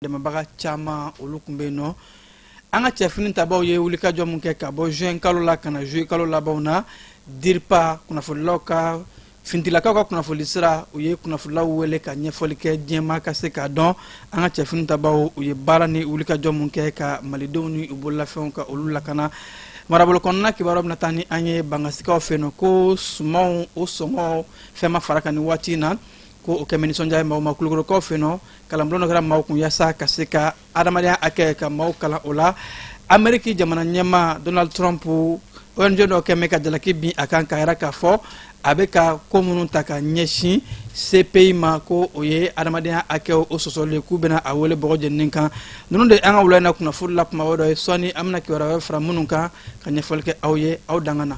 Dɛmɛbaga caman olu tun bɛ yen nɔ. An ka cɛfini tabaw ye wulikajɔ min kɛ ka bɔ juin kalo la ka na juillet kalo labanw na, DIRPA kunnafonilaw ka finitigilakaw ka kunnafoni sira, u ye kunnafonilaw wele ka ɲɛfɔli kɛ diɲɛmaa ka se k'a dɔn an ka cɛfini tabaw u ye baara ni wulikajɔ min kɛ ka malidenw ni u bololafɛnw ka olu lakana. Marabolo kɔnɔna kibaruya bɛna taa ni an ye Bangasikaw fɛ yen nɔ, ko sumanw o sɔngɔ fɛn ma fara kan nin waati in na, ko o kɛmɛ nisɔndiya ye maaw ma. Kulukorokaw fɛ yen nɔ, kalanbulon dɔ kɛra maaw kun yaasa ka se ka adamadenya hakɛ ka maaw kalan o la. Ameriki jamana ɲɛmaa Donald Trump, ONG dɔ kɛmɛ ka jalaki bin a kan k'a yira k'a fɔ a bɛ ka ko minnu ta ka ɲɛsin CPI ma, ko o ye adamadenya hakɛw o sɔsɔli ye, k'u bɛna a wele bɔgɔ jeninen kan. Ninnu de an ka wula in na kunnafoni la kumaba dɔ ye. Sɔɔni an bɛna kibaruya wɛrɛ fara minnu kan ka ɲɛfɔli kɛ aw ye. Aw danga na.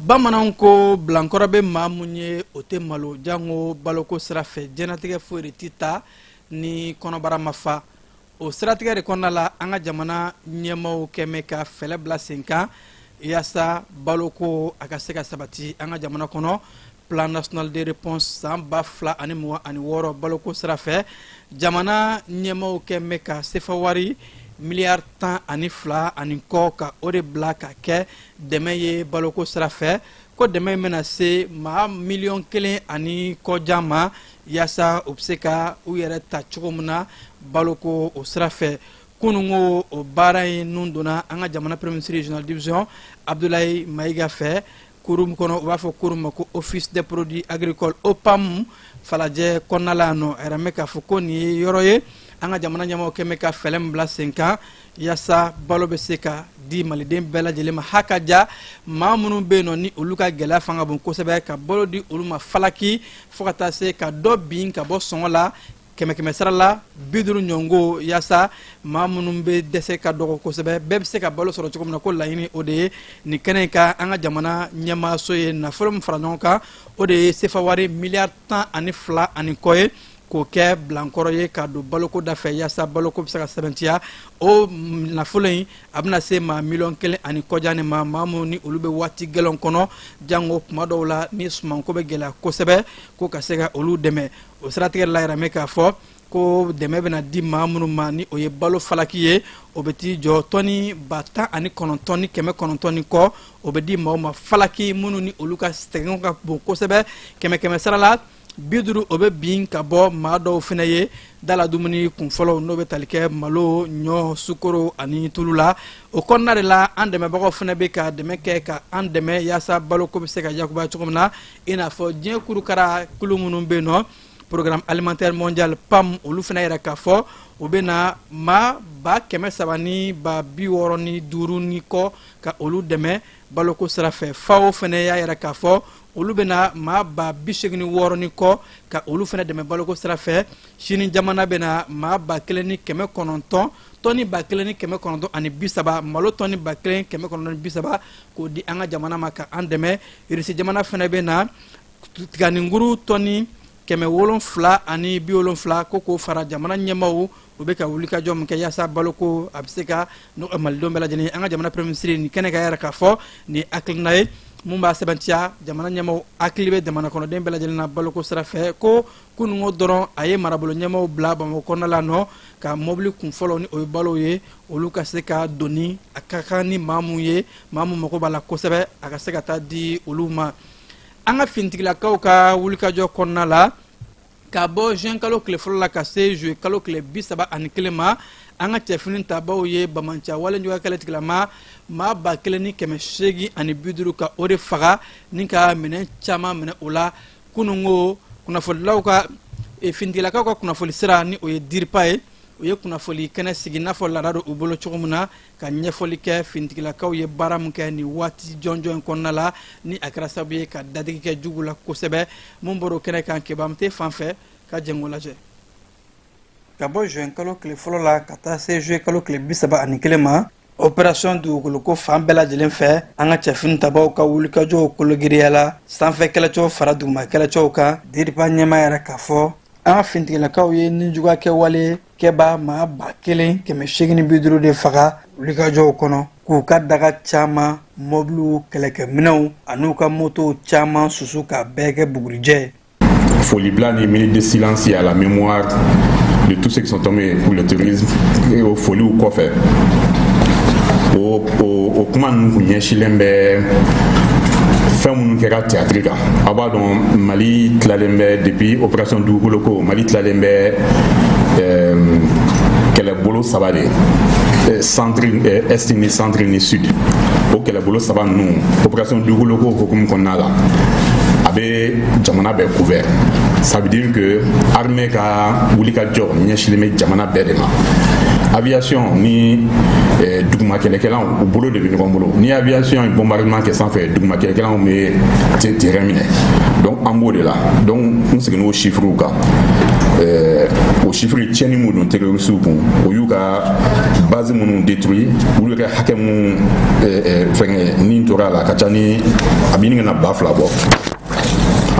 Bamananw ko bilankɔrɔ bɛ maa mun ye, o tɛ malo, janko baloko sira fɛ. Diɲɛnatigɛ foyi de tɛ taa ni kɔnɔbara ma fa. O siratigɛ de kɔnɔna la, an ka jamana ɲɛmaaw kɛmɛ ka fɛɛrɛ bila sen kan yaasa baloko a ka se ka sabati an ka jamana kɔnɔ. Plan national de réponse san 2026 baloko sira fɛ, jamana ɲɛmaaw kɛmɛ ka sefa wari miliyari 12 ani kɔ ka o de bila ka kɛ dɛmɛ ye baloko sira fɛ, ko dɛmɛ in bɛna se maa miliyɔn 1 ani kɔjan ma, yaasa u bɛ se ka u yɛrɛ ta cogo min na baloko o sira fɛ. Kununko o baara in nun donna an ka jamana premier ministre général division Abdoulaye Mayiga fɛ kurun kɔnɔ, u b'a fɔ kurun ma ko Office des produits agricoles, OPAM, Falajɛ kɔnɔna la yan nɔ. A yɛrɛ bɛ k'a fɔ ko nin ye yɔrɔ ye an ka jamana ɲɛmaaw kɛmɛ ka fɛɛrɛ min bila sen kan yaasa balo bɛ se ka di maliden bɛɛ lajɛlen ma, haka ja maa minnu bɛ yen nɔ ni olu ka gɛlɛya fanga bon kosɛbɛ, ka balo di olu ma falaki, fo ka taa se ka dɔ bin ka bɔ sɔngɔ la kɛmɛ kɛmɛ sara la 50 ɲɔgɔnko, yaasa maa minnu bɛ dɛsɛ ka dɔgɔ kosɛbɛ, bɛɛ bɛ se ka balo sɔrɔ cogo min na. Ko laɲini o de ye nin kɛnɛ in kan. An ka jamana ɲɛmaaso ye nafolo min fara ɲɔgɔn kan, o de ye sefa wari miliyari 12 ani kɔ ye, k'o kɛ bilankɔrɔ ye ka don baloko da fɛ, yaasa baloko bɛ se ka sɛbɛntiya. O nafolo in a bɛna se maa miliyɔn 1 ani kɔjan de ma, maa minnu ni olu bɛ waati gɛlɛn kɔnɔ, janko kuma dɔw la ni sumanko bɛ gɛlɛya kosɛbɛ, ko ka se ka olu dɛmɛ. O siratigɛ la, yɛrɛ k'a fɔ ko dɛmɛ bɛna di maa minnu ma ni o ye balo falaki ye, o bɛ t'i jɔ tɔni 19 ni 900 ni kɔ. O bɛ di maaw ma falaki minnu ni olu ka sɛgɛn ka bon kosɛbɛ, kɛmɛ kɛmɛ sara la 50 o bɛ bin ka bɔ maa dɔw fana ye dala dumuni kunfɔlɔw, n'o bɛ tali kɛ malo, ɲɔ, sukoro ani tulu la. O kɔnɔna de la, an dɛmɛbagaw fana bɛ ka dɛmɛ kɛ ka an dɛmɛ yaasa baloko bɛ se ka yakubaya cogo min na, i n'a fɔ diɲɛ kurukara kulu minnu bɛ yen nɔ, Programme alimentaire mondial, PAM, olu fana yɛrɛ k'a fɔ u bɛ na maa 365 ni kɔ ka olu dɛmɛ baloko sira fɛ. FAO fana y'a yɛrɛ k'a fɔ olu bɛna maa 86 ni kɔ ka olu fana dɛmɛ baloko sira fɛ. Sini jamana bɛna maa 1900, tɔni 1930, malo tɔni 1930 k'o di an ka jamana ma ka an dɛmɛ. Irisi jamana fana bɛ na tiganinkuru tɔni 770 ko k'o fara jamana ɲɛmaaw u bɛ ka wulikajɔ min kɛ yaasa baloko a bɛ se ka nɔgɔya malidenw bɛɛ lajɛlen. An ka jamana premier ministre nin kɛnɛ kan yɛrɛ k'a fɔ nin hakilina ye mun b'a sɛbɛntiya jamana ɲɛmaaw hakili bɛ jamana kɔnɔden bɛɛ lajɛlen na baloko sira fɛ. Ko kununko dɔrɔn a ye marabolo ɲɛmaaw bila Bamakɔ kɔnɔna la nɔ ka mɔbili kun fɔlɔ ni o ye balow ye, olu ka se ka doni a ka kan ni maa mun ye, maa mun mago b'a la kosɛbɛ, a ka se ka taa di olu ma. An ka finitigilakaw ka wulikajɔ kɔnɔna la, ka bɔ juin kalo tile fɔlɔ la ka se juillet kalo tile 31 ma, an ka cɛfini tabaw ye banbaanci wale juguya kɛlɛ tigilama maa 1850 ka o de faga ni ka minɛn caman minɛ o la. Kununko kunnafonidilaw ka finitigilakaw ka kunnafoni sira ni o ye DIRPA ye, u ye kunnafoni kɛnɛ sigi n'a fɔ laada don u bolo cogo min na, ka ɲɛfɔli kɛ finitigilakaw ye baara min kɛ nin waati jɔnjɔn in kɔnɔna la, ni a kɛra sababu ye ka dadigi kɛ jugu la kosɛbɛ. Mun bɔra o kɛnɛ kan, Kebamute fan fɛ ka jɛnko lajɛ. Ka bɔ juin kalo tile fɔlɔ la ka taa se juillet kalo tile 31 ma. Opération dugukoloko fan bɛɛ lajɛlen fɛ, an ka cɛfini tabaw ka wulikajɔw kologiriyala sanfɛ kɛlɛcɛw fara duguma kɛlɛcɛw kan. DIRPA ɲɛmaa yɛrɛ k'a fɔ an ka finitigilakaw ye nijuguya kɛwale kɛba maa 1850 de faga wulikajɔw kɔnɔ, k'u ka daga caman, mɔbiliw, kɛlɛkɛminɛw an'u ka motow caman susu k'a bɛɛ kɛ bugurijɛ ye. Folibila ni minute de silence à la mémoire de tous ceux qui sont tombés pour le terrorisme, o foliw kɔfɛ, o kuma ninnu kun ɲɛsilen bɛ fɛn minnu kɛra théâtre kan. Aw b'a dɔn, Mali tilalen bɛ, depuis opération dugukolo ko, Mali tilalen bɛ kɛlɛbolo saba de: centre, est ni centre ni sud. O kɛlɛbolo saba ninnu, opération dugukolo ko hukumu kɔnɔna la, a bɛ jamana bɛɛ couvert. Ça veut dire que armée ka wulikajɔ ɲɛsilen bɛ jamana bɛɛ de ma. Aviation ni duguma kɛlɛkɛlaw, u bolo de bɛ ɲɔgɔn bolo. Ni aviation ye bombardement kɛ sanfɛ, duguma kɛlɛkɛlaw bɛ terrain minɛ. Donc an b'o de la. Donc n seginn'o chiffres kan. O chiffre, tiɲɛni mun don terroristes kun, o y'u ka base minnu détruit, olu yɛrɛ hakɛ mun fɛngɛ ni tora a la, a ka ca ni a bɛ ɲini ka na 2000 bɔ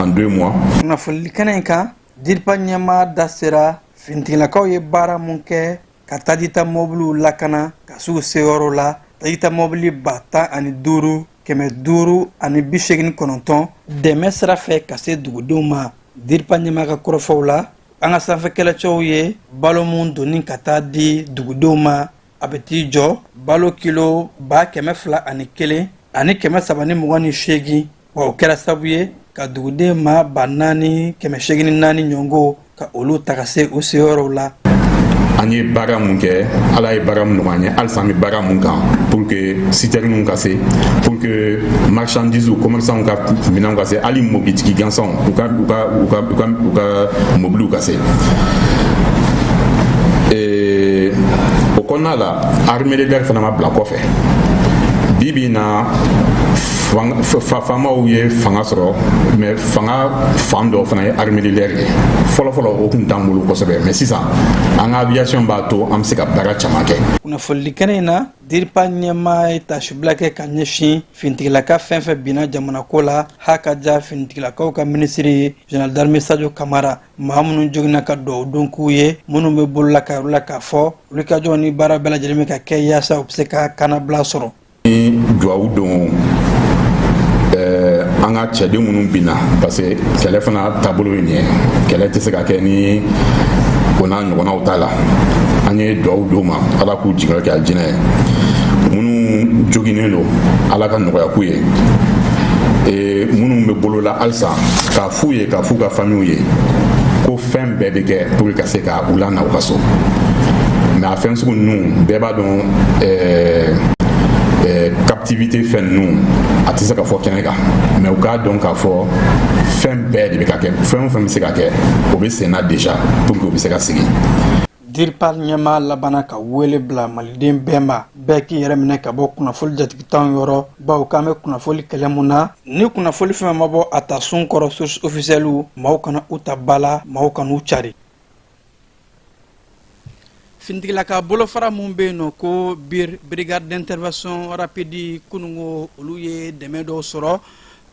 en 2 mois. Kunnafoni kɛnɛ in kan, DIRPA ɲɛmaa da sera finitigilakaw ye baara mun kɛ ka tajita mɔbiliw lakana ka s'u seyɔrɔ la, tajita mɔbili 15,589 dɛmɛ sira fɛ ka se dugudenw ma. DIRPA ɲɛmaa ka kɔrɔfɔw la, an ka sanfɛ kɛlɛcɛw ye balo mun donni ka taa di dugudenw ma, a bɛ t'i jɔ balo kilo 201,328. Wa o kɛra sababu ye ka duguden maa 4,804 ɲɔngo ka olu ta ka se u seyɔrɔw la. An ye baara mun kɛ, Ala ye baara mun nɔgɔya an ye, halisa an bɛ baara mun kan pour que citernes ka se, pour que marchandises, commerçants ka minɛnw ka se, hali mobilitigi gansanw, u ka mobiliw ka se. O kɔnɔna la, armée de l'air fana ma bila kɔfɛ. Bi bi in na, faamaw ye fanga sɔrɔ, mais fanga fan dɔ fana ye armée de l'air ye. Fɔlɔfɔlɔ, o tun t'an bolo kosɛbɛ, mais sisan an ka aviation b'a to an bɛ se ka baara caman kɛ. Kunnafonili kɛnɛ in na, DIRPA ɲɛmaa ye tasibila kɛ ka ɲɛsin finitigilaka fɛn fɛn binna jamana ko la, ha ka ja finitigilakaw ka minisiri général d'armée Sadio Kamara, maa minnu joginna, ka duwawu don k'u ye, minnu bɛ bolola ka yɔrɔ la k'a fɔ wulikajɔ ni baara bɛɛ lajɛlen bɛ ka kɛ yaasa u bɛ se ka kannabila sɔrɔ. Ni duwawu don an ka cɛden minnu binna, parce que kɛlɛ fana taabolo ye nin ye, kɛlɛ tɛ se ka kɛ ni o n'a ɲɔgɔnnaw t'a la. An ye duwawu d'u ma, Ala k'u jigiyɔrɔ kɛ alijinɛ ye. Minnu joginnen don, Ala ka nɔgɔya k'u ye. Minnu bɛ bolo la halisa, k'a f'u ye, k'a f'u ka famillew ye ko fɛn bɛɛ bɛ kɛ pour que ka se ka u lana u ka so. Mais a fɛn sugu ninnu, bɛɛ b'a dɔn, captivité fɛn ninnu, a tɛ se ka fɔ kɛnɛ kan, mais u k'a dɔn k'a fɔ fɛn bɛɛ de bɛ ka kɛ, fɛn o fɛn bɛ se ka kɛ, o bɛ sen na déjà pour que u bɛ se ka segin. DIRPA ɲɛmaa labanna ka wele bila maliden bɛɛ ma, bɛɛ k'i yɛrɛ minɛ ka bɔ kunnafoli jatigitanw yɔrɔ, bawo k'an bɛ kunnafoli kɛlɛ mun na, ni kunnafoli fɛn ma bɔ a ta sun kɔrɔ, source officielle, maaw kana u ta ba la, maaw kan'u cari. Finitigilaka bolofara mun bɛ yen nɔ ko BIR, brigade d'intervention rapide, kunungo olu ye dɛmɛ dɔw sɔrɔ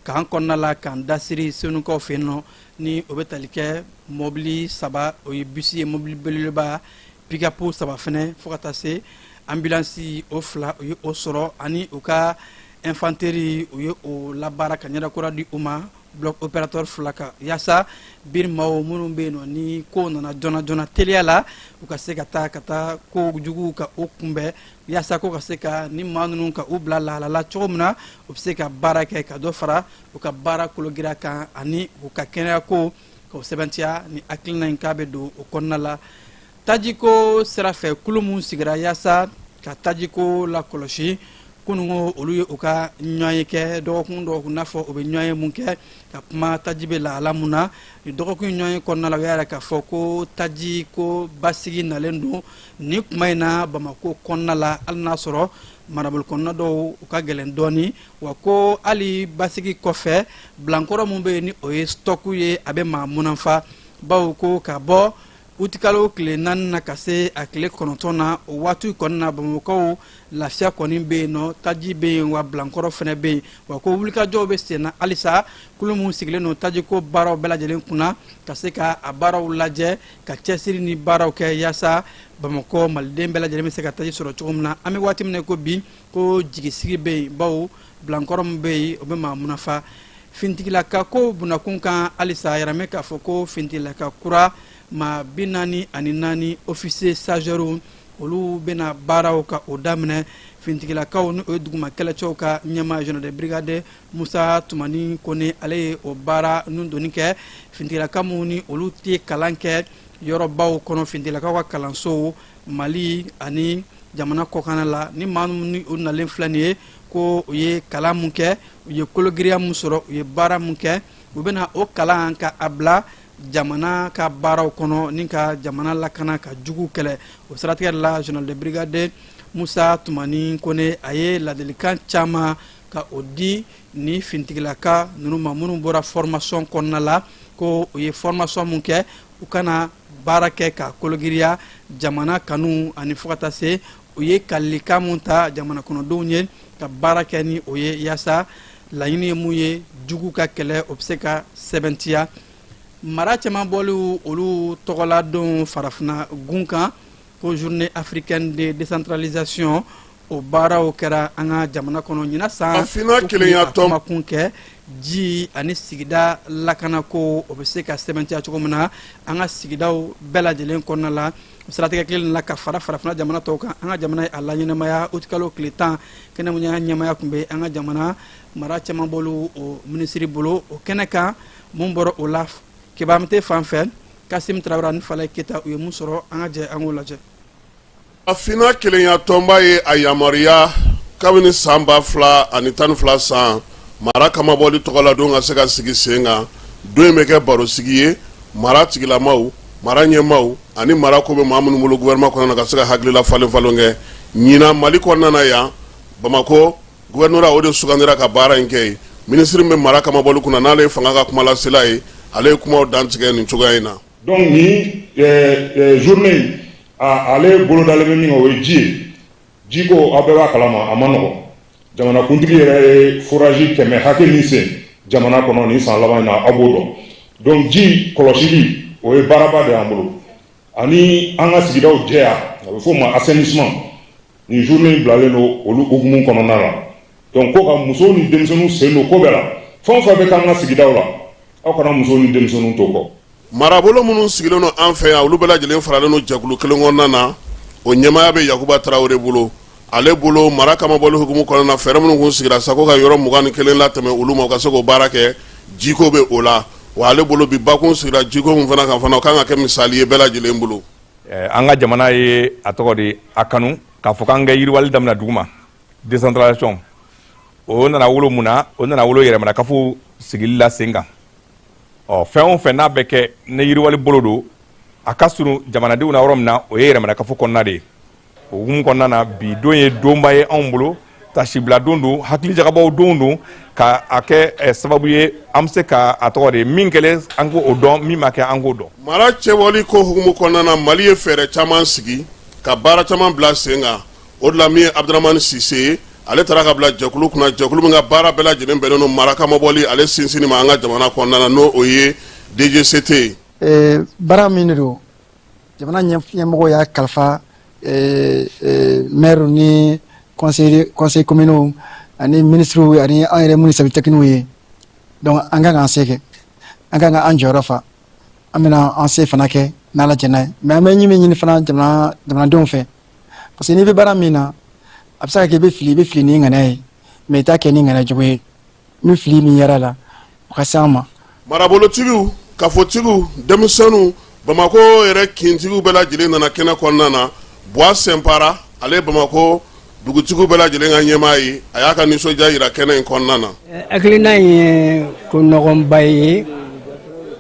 k'an kɔnɔna la k'an dasiri Senukaw fɛ yen nɔ, ni o bɛ tali kɛ mɔbili saba, o ye bisi ye, mɔbili belebeleba pick-up saba fɛnɛ, fo ka taa se ambulance o fila, o ye o sɔrɔ, ani u ka infanterie, u ye o labaara ka ɲɛdakura di u ma, bloc opérateur fila kan, yaasa BIR maaw minnu bɛ yen nɔ, ni ko nana joona joona teliya la, u ka se ka taa ko juguw ka o kunbɛn, yaasa ko ka se ka ni maa ninnu ka u bila lahalala cogo min na, u bɛ se ka baara kɛ, ka dɔ fara u ka baara kologira kan ani u ka kɛnɛya ko k'o sɛbɛntiya. Ni hakilina in k'a bɛ don o kɔnɔna la, tajiko sira fɛ, kulu mun sigira yaasa ka tajiko lakɔlɔsi, kununko olu ye u ka ɲɔgɔn ye kɛ dɔgɔkun dɔgɔkun, n'a fɔ u bɛ ɲɔgɔn ye mun kɛ ka kuma taji bɛ lahala mun na. Nin dɔgɔkun ɲɔgɔn ye kɔnɔna la, u y'a yira k'a fɔ ko taji ko basigi nalen don nin kuma in na Bamako kɔnɔna la, hali n'a sɔrɔ marabolo kɔnɔna dɔw u ka gɛlɛn dɔɔni. Wa ko hali basigi kɔfɛ, bilankɔrɔ mun bɛ yen ni o ye stock ye, a bɛ maa munanfa, bawo ko ka bɔ Utikalo tile 4 na ka se a tile 9 na, o waati kɔni na, Bamakɔkaw, lafiya kɔni bɛ yen nɔ, taji bɛ yen, wa bilankɔrɔ fana bɛ yen. Wa ko wulikajɔw bɛ sen na halisa, kulu min sigilen don tajiko baaraw bɛɛ lajɛlen kunna, ka se ka a baaraw lajɛ, ka cɛsiri ni baaraw kɛ yaasa Bamakɔ maliden bɛɛ lajɛlen bɛ se ka taji sɔrɔ cogo min na. An bɛ waati min na ko bi, ko jigisigi bɛ yen, bawo bilankɔrɔ min bɛ yen, o bɛ maa munafa. Fintigilaka ko bunakun kan halisa, a yɛrɛ k'a fɔ ko fintigilaka kura maa 44 officier stagiaires, olu bɛna baaraw ka o daminɛ. Fintigilakaw ni o ye duguma kɛlɛcɛw ka ɲɛmaa, général de brigade Musa Tumani Kone, ale ye o baara nun doni kɛ. Fintigilaka minnu ni olu tɛ kalan kɛ yɔrɔbaw kɔnɔ, fintigilakaw ka kalansow Mali ani jamana kɔkanna la, ni maa minnu ni u nalen filɛ nin ye, ko u ye kalan mun kɛ, u ye kologiriya mun sɔrɔ, u ye baara mun kɛ, u bɛna o kalan ka a bila jamana ka baaraw kɔnɔ ni ka jamana lakana, ka jugu kɛlɛ. O siratigɛ la, général de brigade Musa Tumani Kone, a ye ladilikan caman ka o di ni fintigilaka ninnu ma minnu bɔra formation kɔnɔna la, ko u ye formation mun kɛ, u kana baara kɛ ka kologiriya, jamana kanu, ani fo ka taa se u ye kalilikan mun ta jamana kɔnɔdenw ye, ka baara kɛ ni o ye, yaasa laɲini ye mun ye, jugu ka kɛlɛ, o bɛ se ka sɛbɛntiya. Mara caman bɔliw, olu tɔgɔladon farafina gun kan, ko Journée africaine de décentralisation, o baaraw kɛra an ka jamana kɔnɔ ɲinan san. Afina kelenya tɔn. Kumakun kɛ ji ani sigida lakanako, o bɛ se ka sɛbɛntiya cogo min na an ka sigidaw bɛɛ lajɛlen kɔnɔna la. O siratigɛ kelen la, ka fara farafina jamana tɔw kan, an ka jamana ye a laɲɛnamaya utikalo tile 10. Kɛnɛ mun ɲɛmaya tun bɛ an ka jamana mara caman bolo, o minisiri bolo, o kɛnɛ kan. Mun bɔra o la Kebamute fan fɛ, Kasim Tarawele ani Falaye Keyita, u ye mun sɔrɔ? An ka jɛ an k'o lajɛ. Afina kelenya tɔnba ye a yamaruya kabini san 2012 san, mara kamabɔli tɔgɔladon ka se ka sigi sen kan. Don in bɛ kɛ barosigi ye, mara tigilamaw, mara ɲɛmaaw ani mara ko bɛ maa minnu bolo gouvernement kɔnɔna na, ka se ka hakilila falen falen kɛ. Ɲinan, Mali kɔnɔna na yan, Bamakɔ gouverneur, o de sugandira ka baara in kɛ yen. Minisiri min bɛ mara kamabɔli kunna, n'ale ye fanga ka kumalasela ye, ale ye kumaw dantigɛ nin cogoya in na. Donc ni journée ale bolodalen bɛ min kan, o ye ji ye. Ji ko, aw bɛɛ b'a kalama, a ma nɔgɔn. Jamanakuntigi yɛrɛ ye forage 100 hakɛ min sen jamana kɔnɔ nin san laban in na, aw b'o dɔn. Donc ji kɔlɔsili, o ye baaraba de y'an bolo, ani an ka sigidaw jɛya, a bɛ f'o ma assainissement. Nin journée in bilalen don olu hukumu kɔnɔna la. Donc ko ka musow ni denmisɛnninw sen don ko bɛɛ la, fɛn o fɛn bɛ k'an ka sigidaw la, aw kana musow ni denmisɛnninw to kɔ. Marabolo minnu sigilen don an fɛ yan, olu bɛɛ lajɛlen faralen don jɛkulu kelen kɔnɔna na. O ɲɛmaaya bɛ Yakuba Tarawele bolo. Ale bolo, mara kamabɔli hukumu kɔnɔna na, fɛɛrɛ minnu kun sigira sa ko ka yɔrɔ 21 latɛmɛ olu ma, u ka se k'o baara kɛ, jiko bɛ o la. Wa ale bolo, bi bakun sigira jiko min fana kan fana, o kan ka kɛ misali ye bɛɛ lajɛlen bolo. An ka jamana ye a tɔgɔ di, a kanu k'a fɔ k'an ka yiriwali daminɛ dugu ma, décentralisation. O nana wolo mun na? O nana wolo yɛrɛmarakafo sigili la sen kan. Ɔ, fɛn o fɛn n'a bɛ kɛ ni yiriwali bolo don, a ka surun jamanadenw na yɔrɔ min na, o ye yɛrɛmarakafo kɔnɔna de ye. O hukumu kɔnɔna na, bi don ye donba ye anw bolo, tasibila don don, hakilijagabɔw don don, ka a kɛ sababu ye an bɛ se ka a tɔgɔ de min kɛlen, an k'o dɔn, min ma kɛ, an k'o dɔn. Mara cɛbɔli ko hukumu kɔnɔna na, Mali ye fɛɛrɛ caman sigi ka baara caman bila sen kan. O de la, min ye Abudramani Sise ye, ale taara ka bila jɛkulu kunna, jɛkulu min ka baara bɛɛ lajɛlen bɛnnen don mara kamabɔli ale sinsinni ma an ka jamana kɔnɔna na, n'o o ye DGCT ye. Baara min de don, jamana ɲɛmɔgɔ y'a kalifa maire ni conseil communaux ani ministres ani an yɛrɛ minnu service technique ye. Donc an kan k'an se kɛ, an kan k'an jɔyɔrɔ fa, an bɛna an se fana kɛ n'Ala jɛnna ye. Mais an bɛ min ɲini fana jamanadenw fɛ, parce que n'i bɛ baara min na, a bɛ se ka kɛ i bɛ fili, i bɛ fili ni ŋaniya ye, mais i t'a kɛ ni ŋaniya jugu ye. Ni fili min yɛrɛ la, o ka se an ma. Marabolotigiw, kafotigiw, denmisɛnninw, Bamakɔ yɛrɛ kintigiw bɛɛ lajɛlen nana kɛnɛ kɔnɔna na. Buwa Sɛnpara, ale ye Bamakɔ dugutigiw bɛɛ lajɛlen ka ɲɛmaa ye, a y'a ka nisɔndiya jira kɛnɛ in kɔnɔna na. Hakilina in ye ko nɔgɔnba ye,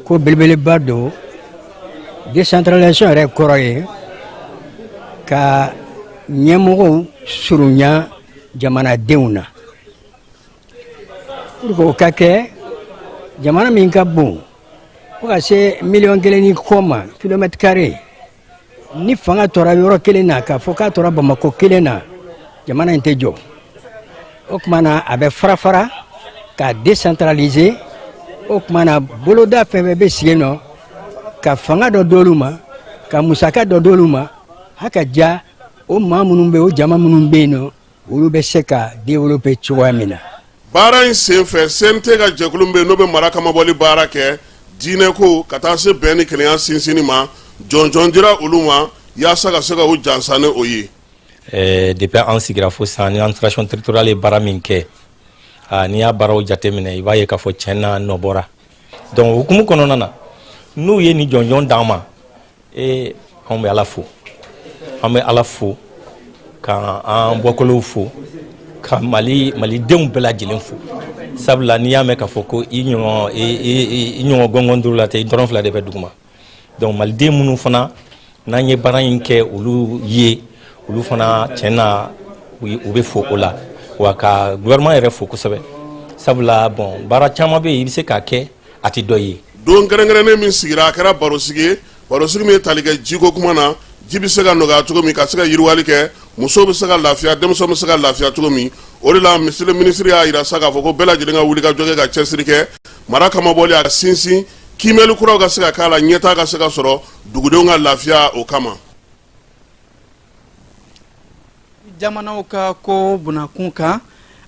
ko belebeleba don. Décentralisation yɛrɛ kɔrɔ ye ka ɲɛmɔgɔw surunya jamanadenw na. Pour que o ka kɛ, jamana min ka bon fo ka se 1,1 million ni kɔ ma kilomètre carré. Ni fanga tora yɔrɔ kelen na, k'a fɔ k'a tora Bamakɔ kelen na, jamana in tɛ jɔ. O tuma na, a bɛ fara fara k'a décentraliser. O tuma na, boloda fɛn fɛn bɛ sigi nɔ, ka fanga dɔ d'olu ma, ka musaka dɔ d'olu ma, haka ja o maa minnu bɛ, o jama minnu bɛ yen nɔ, olu bɛ se ka développer cogoya min na. Baara in senfɛ, CNT ka jɛkulu min bɛ yen, n'o bɛ mara kamabɔli baara kɛ, diinɛko ka taa se bɛn ni kelenya sinsinni ma, jɔnjɔn dira olu ma yaasa ka se ka u jansa ni o ye. Depuis an sigira fo sisan ni administration territoriale ye baara min kɛ, n'i y'a baaraw jateminɛ, i b'a ye k'a fɔ tiɲɛ na, nɔ bɔra. Donc hukumu kɔnɔna na, n'u ye nin jɔnjɔn d'an ma, anw bɛ Ala fo, an bɛ Ala fo, ka an bɔkolow fo, ka Mali malidenw bɛɛ lajɛlen fo, sabula n'i y'a mɛn k'a fɔ ko i ɲɔgɔn gɔngɔn duuru la tɛ, i dɔrɔn fila de bɛ duguma. Donc maliden minnu fana n'an ye baara in kɛ olu ye, olu fana, tiɲɛ na, u bɛ fo o la. Wa ka gouvernement yɛrɛ fo kosɛbɛ, sabula bon, baara caman bɛ yen, i bɛ se k'a kɛ, a tɛ dɔ ye. Don kɛrɛnkɛrɛnnen min sigira, a kɛra barosigi ye, barosigi min ye tali kɛ jiko kuma na, ji bɛ se ka nɔgɔya cogo min, ka se ka yiriwali kɛ, musow bɛ se ka lafiya, denmisɛnw bɛ se ka lafiya cogo min. O de la, monsieur le ministre y'a jira sa k'a fɔ ko bɛɛ lajɛlen ka wuli ka jɔ kɛ, ka cɛsiri kɛ, mara kamabɔli a sinsin, kiimɛli kuraw ka se ka k'a la, ɲɛtaa ka se ka sɔrɔ, dugudenw ka lafiya o kama. Jamanaw ka ko bunakun kan,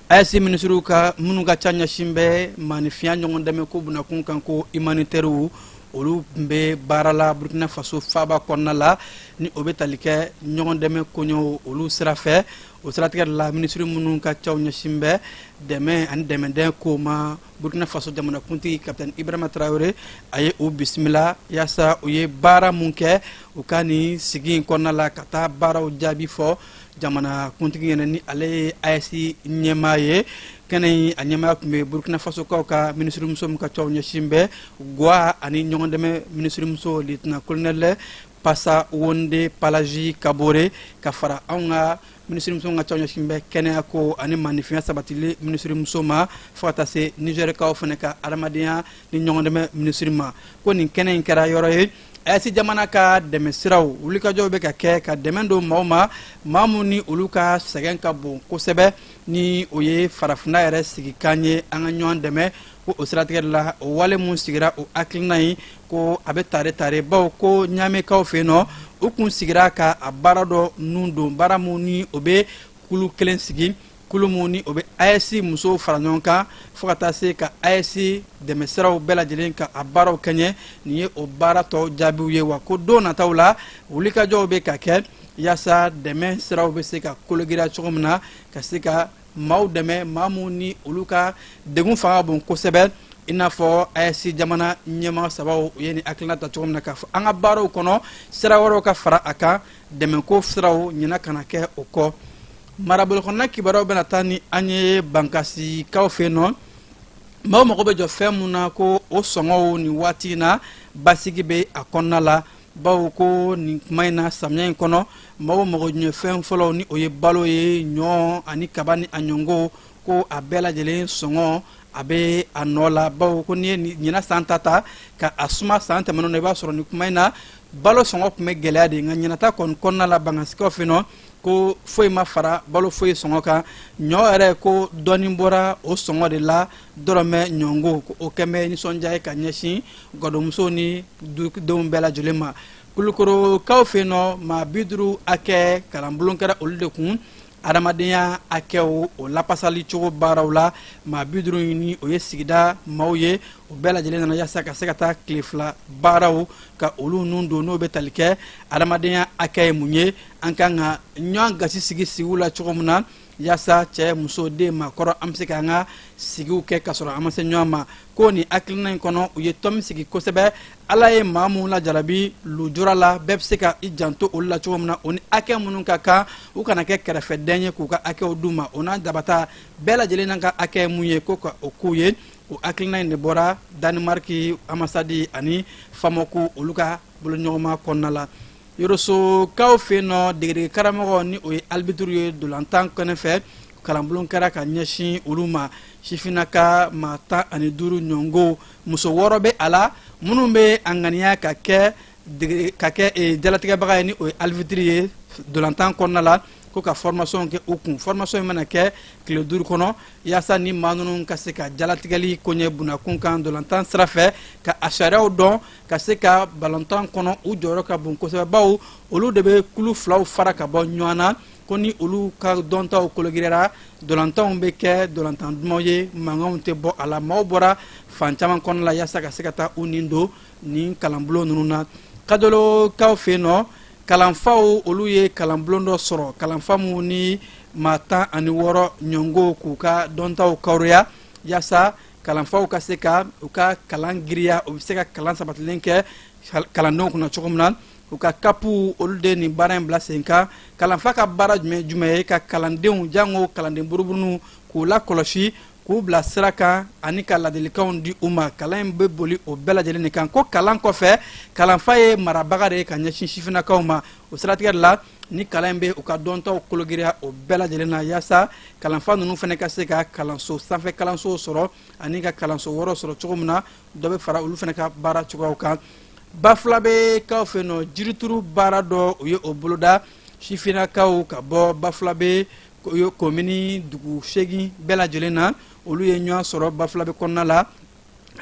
AES minisiriw ka minnu ka ca ɲɛsin bɛ maanifinya ɲɔgɔn dɛmɛ ko bunakun kan, ko humanitaires, olu tun bɛ baara la Burkina Faso faaba kɔnɔna la, ni o bɛ tali kɛ ɲɔgɔn dɛmɛ koɲɛw olu sira fɛ. O siratigɛ de la, minisiri minnu ka caw ɲɛsin bɛ dɛmɛ ani dɛmɛdɛn ko ma, Burkina Faso jamanakuntigi Capitaine Ibrahima Traoré, a ye u bisimila yaasa u ye baara mun kɛ u ka nin sigi in kɔnɔna la, ka taa baaraw jaabi fɔ jamanakuntigi ɲɛna, ni ale ye AES ɲɛmaa ye. Kɛnɛ in a ɲɛmaaya tun bɛ Burkina Fasokaw ka minisirimuso min ka caw ɲɛsin bɛ gwa ani ɲɔgɔn dɛmɛ minisirimuso, lieutenant colonel Pasa Wonde Palaji Kabore, ka fara anw ka minisirimuso ka caw ɲɛsin bɛ kɛnɛya ko ani maanifinya sabatili minisirimuso ma, fo ka taa se Nizɛrikaw fana ka adamadenya ni ɲɔgɔn dɛmɛ minisiri ma. Ko nin kɛnɛ in kɛra yɔrɔ ye, AES jamana ka dɛmɛ siraw wulikajɔw bɛ ka kɛ ka dɛmɛ don maaw ma, maa minnu ni olu ka sɛgɛn ka bon kosɛbɛ, ni o ye farafinna yɛrɛ sigikan ye, an ka ɲɔgɔn dɛmɛ. Ko o siratigɛ de la, o wale mun sigira, o hakilina in, ko a bɛ tare tare, bawo ko Ɲamekaw fɛ yen nɔ, u kun sigira ka a baara dɔ nun don, baara mun ni o bɛ kulu kelen sigi, kulu mun ni o bɛ AES musow fara ɲɔgɔn kan, fo ka taa se ka AES dɛmɛsiraw bɛɛ lajɛlen ka a baaraw kɛɲɛ. Nin ye o baara tɔ jaabiw ye. Wa ko don nataw la, wulikajɔw bɛ ka kɛ yaasa dɛmɛ siraw bɛ se ka kologiriya cogo min na, ka se ka maaw dɛmɛ, maa minnu ni olu ka degun fanga bon kosɛbɛ, i n'a fɔ AES jamana ɲɛmaa sabaw u ye nin hakilina ta cogo min na, k'a fɔ an ka baaraw kɔnɔ, sira wɛrɛw ka fara a kan, dɛmɛko siraw ɲinɛ kana kɛ o kɔ. Marabolo kɔnɔna kibaruyaw bɛna taa ni an ye Bankasikaw fɛ yen nɔ. Maaw mago bɛ jɔ fɛn mun na, ko o sɔngɔw nin waati in na, basigi bɛ a kɔnɔna la, bawo ko nin kuma in na, samiya in kɔnɔ, maaw mago ɲɛ fɛn fɔlɔw, ni o ye balo ye, ɲɔ ani kaba ni a ɲɔngo, ko a bɛɛ lajɛlen sɔngɔ a bɛ a nɔ la, bawo ko n'i ye ɲinan san ta ta ka a suma san tɛmɛnenw na, i b'a sɔrɔ nin kuma in na, balo sɔngɔ tun bɛ gɛlɛya de. Nka ɲinata kɔni kɔnɔna la, Bankasikaw fɛ yen nɔ, ko foyi ma fara balo foyi sɔngɔ kan. Ɲɔ yɛrɛ, ko dɔɔnin bɔra o sɔngɔ de la, dɔrɔmɛ ɲɔngo. O kɛn bɛ nisɔndiya ye ka ɲɛsin gadonmusow ni dudenw bɛɛ lajɛlen ma. Kulukorokaw fɛ yen nɔ, maa 50 hakɛ kalanbulon kɛra olu de kun adamadenya hakɛw o lapasali cogo baaraw la. Maa 50 ni o ye sigida maaw ye, o bɛɛ lajɛlen nana yaasa ka se ka taa tile 2 baaraw ka olu nun don, n'o bɛ tali kɛ adamadenya hakɛ ye mun ye, an kan ka ɲɔgɔn gasi sigi sigiw la cogo min na, yaasa cɛ, muso, den, maakɔrɔ, an bɛ se k'an ka sigiw kɛ ka sɔrɔ an ma se ɲɔgɔn ma. Ko nin hakilina in kɔnɔ, u ye tɔn min sigi kosɛbɛ, Ala ye maa minnu lajarabi lujura la, bɛɛ bɛ se ka i janto olu la cogo min na, o ni hakɛ minnu ka kan, u kana kɛ kɛrɛfɛdɛn ye, k'u ka hakɛw d'u ma, o n'a dabata bɛɛ lajɛlen n'an ka hakɛ ye mun ye, ko ka o k'u ye. O hakilina in de bɔra Danemark ambassade ani FAMOC olu ka boloɲɔgɔnma kɔnɔna la. Yorosokaw fɛ yen nɔ, degedege karamɔgɔ, ni o ye arbitre ye dolantan kɛnɛ fɛ, kalanbulon kɛra ka ɲɛsin olu ma. Sifinnaka maa 15 ɲɔngo, muso 6 bɛ a la, minnu bɛ a ŋaniya ka kɛ ka kɛ jalatigɛbaga ye, ni o ye arbitre ye dolantan kɔnɔna la, ko ka formation kɛ u kun. Formation in mana kɛ tile 5 kɔnɔ, yaasa ni maa ninnu ka se ka jalatigɛli koɲɛ bunakun kan dolantan sira fɛ, ka a sariyaw dɔn, ka se ka balontan kɔnɔ u jɔyɔrɔ ka bon kosɛbɛ, bawo olu de bɛ kulu filaw fara ka bɔ ɲɔgɔn na. Ko ni olu ka dɔntaw kologiriyara, dolantanw bɛ kɛ dolantan dumanw ye, mankanw tɛ bɔ a la. Maaw bɔra fan caman kɔnɔna la yaasa ka se ka taa u nin don nin kalanbulon ninnu na. Kajolokaw fɛ yen nɔ, kalanfaw olu ye kalanbulon dɔ sɔrɔ, kalanfa minnu ni maa 16 ɲɔngo k'u ka dɔntaw kawuruya, yaasa kalanfaw ka se ka u ka kalan giriya, u bɛ se ka kalan sabatilen kɛ kalandenw kunna cogo min na. U ka CAP olu de nin baara in bila sen kan. Kalanfa ka baara jumɛn jumɛn ye? Ka kalandenw, jango kalanden buruburuninw, k'u lakɔlɔsi, k'u bila sira kan ani ka ladilikanw di u ma. Kalan in bɛ boli o bɛɛ lajɛlen de kan. Ko kalan kɔfɛ, kalanfa ye marabaga de ye ka ɲɛsin sifinnakaw ma. O siratigɛ de la, ni kalan in bɛ u ka dɔntaw kologiriya o bɛɛ lajɛlen na, yaasa kalanfa ninnu fana ka se ka kalanso sanfɛ kalansow sɔrɔ ani ka kalanso wɛrɛw sɔrɔ cogo min na, dɔ bɛ fara olu fana ka baara cogoyaw kan. Bafulabekaw fɛ yen nɔ, jirituru baara dɔ u ye o boloda. Sifinnakaw ka bɔ Bafulabe komini dugu 8 bɛɛ lajɛlen na, olu ye ɲɔgɔn sɔrɔ Bafulabe kɔnɔna la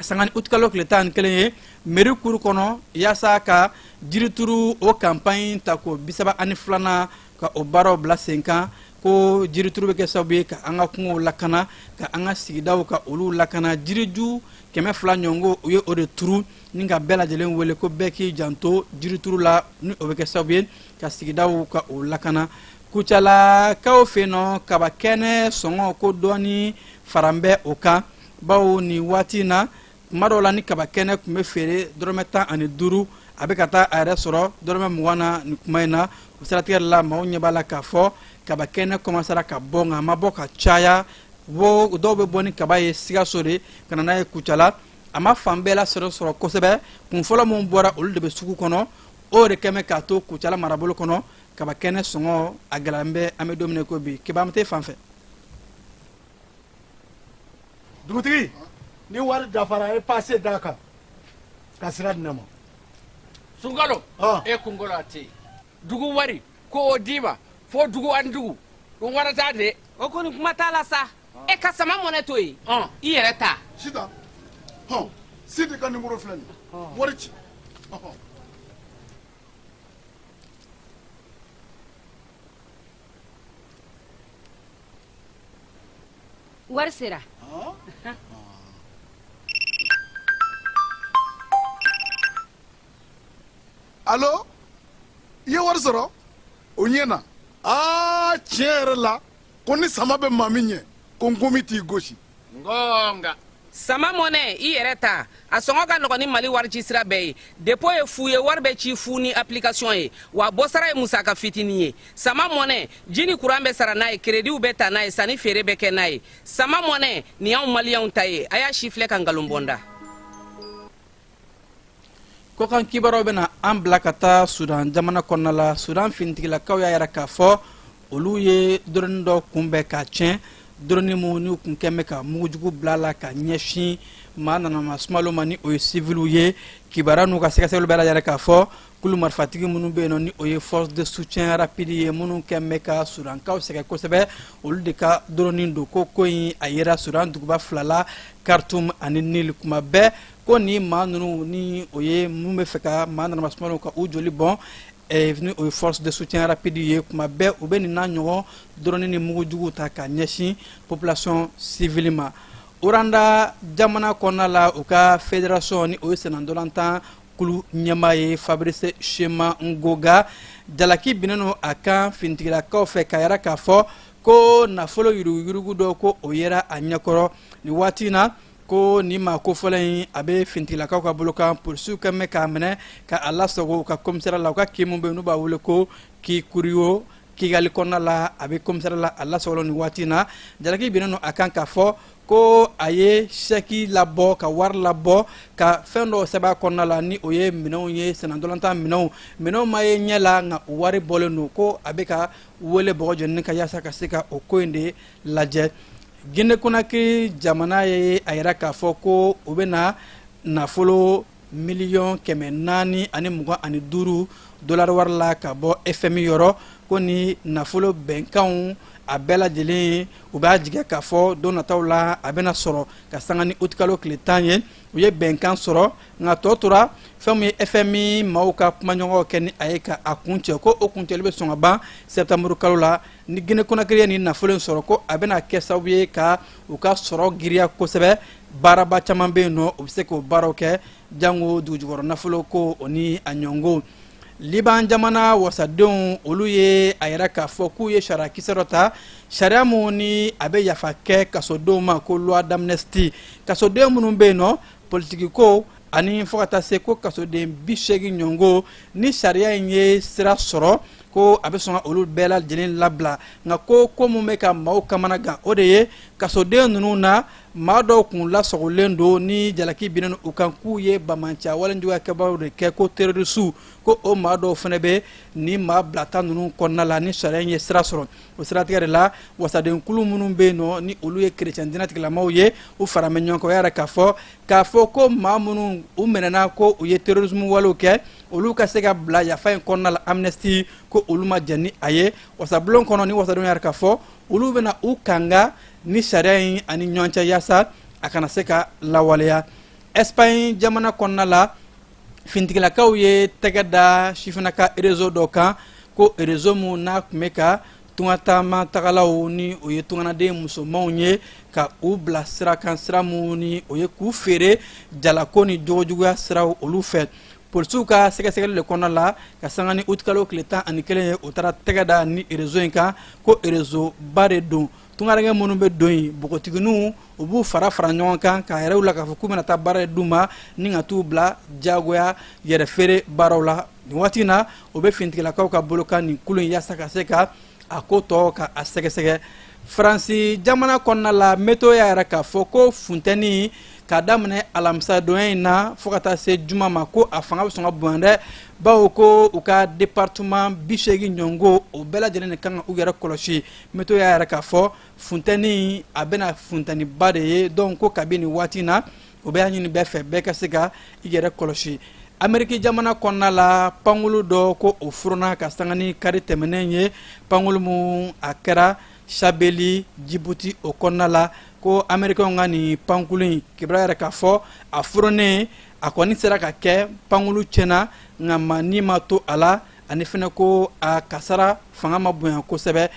sanga ni utikalo tile 11 ye, mairie kuru kɔnɔ, yaasa ka jirituru o campagne tako 32nan ka o baaraw bila sen kan. Ko jirituru bɛ kɛ sababu ye ka an ka kungow lakana, ka an ka sigidaw ka olu lakana. Jiriju 200 ɲɔgɔn u ye o de turu, ni ka bɛɛ lajɛlen wele ko bɛɛ k'i janto jirituru la, ni o bɛ kɛ sababu ye ka sigidaw ka o lakana. Kucalakaw fɛ yen nɔ, kaba kɛnɛ sɔngɔ ko dɔɔni faran bɛ o kan, bawo nin waati in na, tuma dɔw la ni kaba kɛnɛ tun bɛ feere dɔrɔmɛ 15, a bɛ ka taa a yɛrɛ sɔrɔ dɔrɔmɛ 20 na nin kuma in na. O siratigɛ de la, maaw ɲɛ b'a la k'a fɔ kaba kɛnɛ kɔmasara ka bɔ, nka a ma bɔ ka caya. Dɔw bɛ bɔ ni kaba ye Sikaso de ka na n'a ye Kucala. A ma fan bɛɛ la sɔrɔ kosɛbɛ. Kun fɔlɔ minnu bɔra, olu de bɛ sugu kɔnɔ. O de kɛmɛ k'a to Kucala marabolo kɔnɔ, kaba kɛnɛ sɔngɔ a gɛlɛyalen bɛ, an bɛ don min ko bi. Kebamate fan fɛ. Dugutigi, ni wari dafara, e passe d'a kan ka sira di ne ma. Sunkalo, e kunkolo a tɛ yen. Dugu wari ko o d'i ma fo dugu ani dugu ɗum warata de. O kɔni kuma t'a la sa. E ka sama mɔnɛ to yen, i yɛrɛ ta. Sitan, hɔn, Sidi ka nimoro filɛ nin ye, wari ci. Wari sera. Alo, i ye wari sɔrɔ o ɲɛ na. Aa, tiɲɛ yɛrɛ la, ko ni sama bɛ maa min ɲɛ, ko nkomi t'i gosi. Ngonga. Sama mɔnɛ, i yɛrɛ ta, a sɔngɔ ka nɔgɔn ni Mali warici sira bɛɛ ye. Dépôt ye fu ye, wari bɛ ci fu ni application ye, wa bɔsara ye musaka fitinin ye. Sama mɔnɛ, ji ni kuran bɛ sara n'a ye, créditw bɛ ta n'a ye, sanni feere bɛ kɛ n'a ye. Sama mɔnɛ nin y'anw maliyɛnw ta ye. A y'a si filɛ ka nkalon bɔ n da. Kɔkan kibaruyaw bɛna an bila ka taa Sudan jamana kɔnɔna la. Sudan finitigilakaw y'a yira k'a fɔ olu ye drone dɔ kunbɛn k'a tiɲɛ, drone mun n'u kun kɛn bɛ ka mugujugu bila la ka ɲɛsin maa nanama sumalo ma, ni o ye siviliw ye. Kibaruya n'u ka sɛgɛsɛgɛliw bɛɛ yira k'a fɔ kulu marifatigi minnu bɛ yen nɔ, ni o ye force de soutien rapide ye, minnu kɛn bɛ ka Sudankaw sɛgɛn kosɛbɛ, olu de ka drone don. Ko in a yera Sudan duguba fila la, Khartoum ani Nil. Kuma bɛɛ ko ni maa ninnu, ni o ye minnu bɛ fɛ ka maa nanama sumalo ka u joli bɔn, ni o ye force de soutien rapide ye, kuma bɛɛ u bɛ nin n'a ɲɔgɔn drone ni mugujuguw ta ka ɲɛsin population civile ma. Rwanda jamana kɔnɔna la, u ka fédération, ni o ye sennantolatan kulu ɲɛmaa ye, Fabrice Shema Ngoga, jalaki binnen don a kan finitigilakaw fɛ, k'a yira k'a fɔ ko nafolo yuruguyurugu dɔ ko o yera a ɲɛkɔrɔ nin waati in na. Ko nin maa kofɔlen in, a bɛ finitigilakaw ka bolo kan, polisiw kɛn bɛ k'a minɛ ka a lasago u ka commissariat la, u ka kin min bɛ yen n'u b'a wele ko Kikuriyo, Kigali kɔnɔna la. A bɛ commissariat la, a lasagolen nin waati in na. Jalaki binnen don a kan k'a fɔ ko a ye sɛki labɔ, ka wari labɔ, ka fɛn dɔw sɛbɛn a kɔnɔna la, ni o ye minɛnw ye, sennantolatan minɛnw. Minɛnw ma ye ɲɛ la, nka u wari bɔlen don. Ko a bɛ ka wele bɔgɔ jeninen kan yaasa ka se ka o ko in de lajɛ. Guinée Conakry jamana ye a yira k'a fɔ ko u bɛna nafolo miliyɔn 425 dolari wari la ka bɔ FMI yɔrɔ. Ko ni nafolo bɛnkanw a bɛɛ lajɛlen, u b'a jigiya k'a fɔ don nataw la a bɛna sɔrɔ ka sanga ni utikalo tile 10 ye. U ye bɛnkan sɔrɔ, nka tɔ tora fɛn min ye FMI maaw ka kumaɲɔgɔnw kɛ ni a ye ka a kuncɛ, ko o kuncɛli bɛ sɔn ka ban sɛptanburu kalo la. Ni Guinée Conakry ye nin nafolo in sɔrɔ, ko a bɛna kɛ sababu ye ka u ka sɔrɔ giriya kosɛbɛ. Baaraba caman bɛ yen nɔ, u bɛ se k'o baaraw kɛ, jango dugujukɔrɔ nafolo ko o ni a ɲɔngo. Liban jamana wasadenw, olu ye a yira k'a fɔ k'u ye sariya kisɛ dɔ ta, sariya mun ni a bɛ yafa kɛ kasodenw ma, ko loi d'amnistie. Kasoden minnu bɛ yen nɔ, politiki ko ani fo ka taa se ko kasoden 80 ɲɔngo, ni sariya in ye sira sɔrɔ, ko a bɛ sɔn ka olu bɛɛ lajɛlen labila. Nka ko mun bɛ ka maaw kamana gan, o de ye kasoden ninnu na maa dɔw kun lasɔgɔlen don ni jalaki binnen u kan k'u ye banbaanciya wale juguya kɛbaaw de kɛ, ko terrorisiw, ko o maa dɔw fana bɛ ni maa bilata ninnu kɔnɔna la ni sariya in ye sira sɔrɔ. O siratigɛ de la, wasadenkulu minnu bɛ yen nɔ, ni olu ye kerecɛn diinɛ tigilamaw ye, u fara bɛ ɲɔgɔn kan, o y'a yira k'a fɔ ko maa minnu u minɛna ko u ye terrorisme walew kɛ, olu ka se ka bila yafa in kɔnɔna la, amnistie, ko olu ma jɛn ni a ye. Wasabulon kɔnɔ, ni wasadenw y'a yira k'a fɔ olu bɛna u kanga ni sariya in ani ɲɔgɔn cɛ yaasa a kana se ka lawaleya. Espagne jamana kɔnɔna la, fintigilakaw ye tɛgɛ da sifinnaka réseau dɔ kan, ko réseau mun n'a tun bɛ ka tungataama tagalaw, ni o ye tunganaden musomanw ye, ka u bila sira kan, sira mun ni o ye k'u feere jalako ni jogojuguya siraw olu fɛ. Polisiw ka sɛgɛsɛgɛli de kɔnɔna la, ka sanga ni utikalo tile 11 ye, u taara tɛgɛ da ni réseau in kan, ko réseau ba de don. Tungaranke minnu bɛ don yen, npogotigininw, u b'u fara fara ɲɔgɔn kan k'a yɛrɛw la k'a fɔ k'u bɛna taa baara d'u ma ni ka t'u bila diyagoya yɛrɛ feere baaraw la. Nin waati in na, o bɛ fintigilakaw ka bolo kan nin kulu in, yaasa ka se ka a ko tɔ ka a sɛgɛsɛgɛ. Faransi jamana kɔnɔna la, météo y'a yira k'a fɔ ko funtɛni, k'a daminɛ alamisadonya in na fo ka taa se juma ma, ko a fanga bɛ sɔn ka bonya dɛ, bawo ko u ka département 80 ɲɔngo, o bɛɛ lajɛlen de kan ka u yɛrɛ kɔlɔsi. Météo y'a yira k'a fɔ funtɛni, a bɛna funtɛniba de ye. Donc ko kabi nin waati in na, o bɛ ɲini bɛɛ fɛ, bɛɛ ka se ka i yɛrɛ kɔlɔsi. Ameriki jamana kɔnɔna la, pankulu dɔ, ko o furuna ka sanga ni kari tɛmɛnen ye, pankulu mun a kɛra Sabeli Jibuti o kɔnɔna la, ko amerikɛnw ka nin pankulu in kibaruya yɛrɛ k'a fɔ a furunnen, a kɔni sera ka kɛ, pankulu tiɲɛna, nka maa ni ma to a la, ani fɛnɛ ko a kasara fanga ma bonya kosɛbɛ.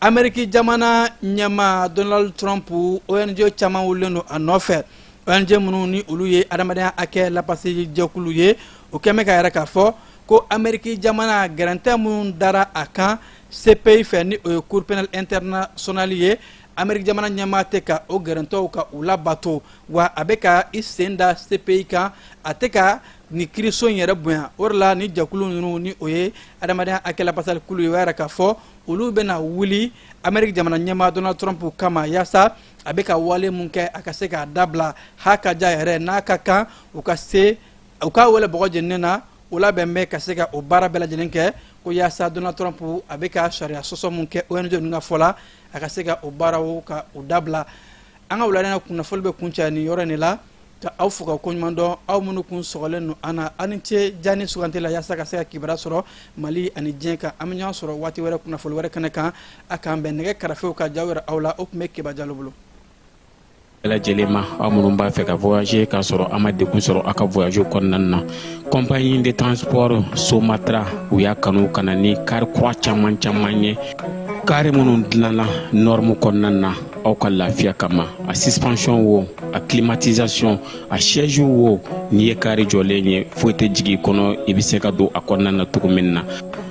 Ameriki jamana ɲɛmaa Donald Trump, ONG caman wulilen don a nɔfɛ, ONG minnu ni olu ye adamadenya hakɛ lapasili jɛkulu ye. O kɛn bɛ ka yɛrɛ k'a fɔ ko Ameriki jamana, gɛrɛntɛ minnu dara a kan CPI fɛ, ni o ye Cour pénale internationale ye, Ameriki jamana ɲɛmaa tɛ ka o gɛrɛntɛw ka u labato, wa a bɛ ka i sen da CPI kan, a tɛ ka ni kiriso in yɛrɛ bonya. O de la, ni jɛkulu ninnu, ni o ye adamadenya hakɛ lapasali kulu ye, o y'a yira k'a fɔ olu bɛna wuli Ameriki jamana ɲɛmaa Donald Trump kama, yaasa a bɛ ka wale mun kɛ, a ka se k'a dabila. Ha ka ja yɛrɛ n'a ka kan, u ka se u k'a wele bɔgɔ jeninen na, o labɛn bɛ ka se ka o baara bɛɛ lajɛlen kɛ, ko yaasa Donald Trump a bɛ ka sariya sɔsɔ mun kɛ, ONG ninnu ka fɔ la, a ka se ka o baaraw ka o dabila. An ka wulada kunnafoni bɛ kuncɛ nin yɔrɔ in de la, ka aw fo ka koɲuman dɔn, aw minnu kun sɔgɔlen don an na. Aw ni ce jani sugandi la yaasa ka se ka kibaruya sɔrɔ Mali ani diɲɛ kan. An bɛ ɲɔgɔn sɔrɔ waati wɛrɛ, kunnafoni wɛrɛ kɛnɛ kan. A k'an bɛn. Nɛgɛ karafew ka jaw yɛrɛ aw la, o tun bɛ Keba Jalo bolo. Bɛɛ lajɛlen ma, aw minnu b'a fɛ ka voyager k'a sɔrɔ a ma degun sɔrɔ aw ka voyage kɔnɔna na, compagnie de transport Somatra, u y'a kanu ka na ni car kura caman caman ye, car minnu dilanna norme kɔnɔna na aw ka lafiya kama. A suspension wo, a climatisation, a siège wo, n'i ye car jɔlen ye, foyi tɛ jigin i kɔnɔ, i bɛ se ka don a kɔnɔna na cogo min na.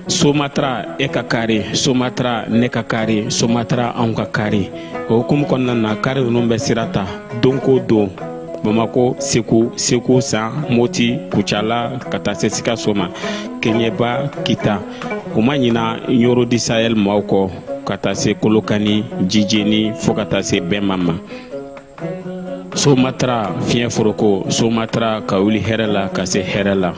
Somatra, e ka car Somatra, ne ka car Somatra, anw ka car. O hukumu kɔnɔna na, car ninnu bɛ sira ta don ko don, Bamako, Segu, Segu San, Moti, Kucala, ka taa se Sikaso ma, Keɲeba, Kita. U ma ɲina Ɲoro du Sahel maaw kɔ, ka taa se Kolokani, Jijeni, fo ka taa se Bɛnma ma. Somatra, fiɲɛ foroko Somatra, ka wuli hɛrɛ la ka se hɛrɛ la.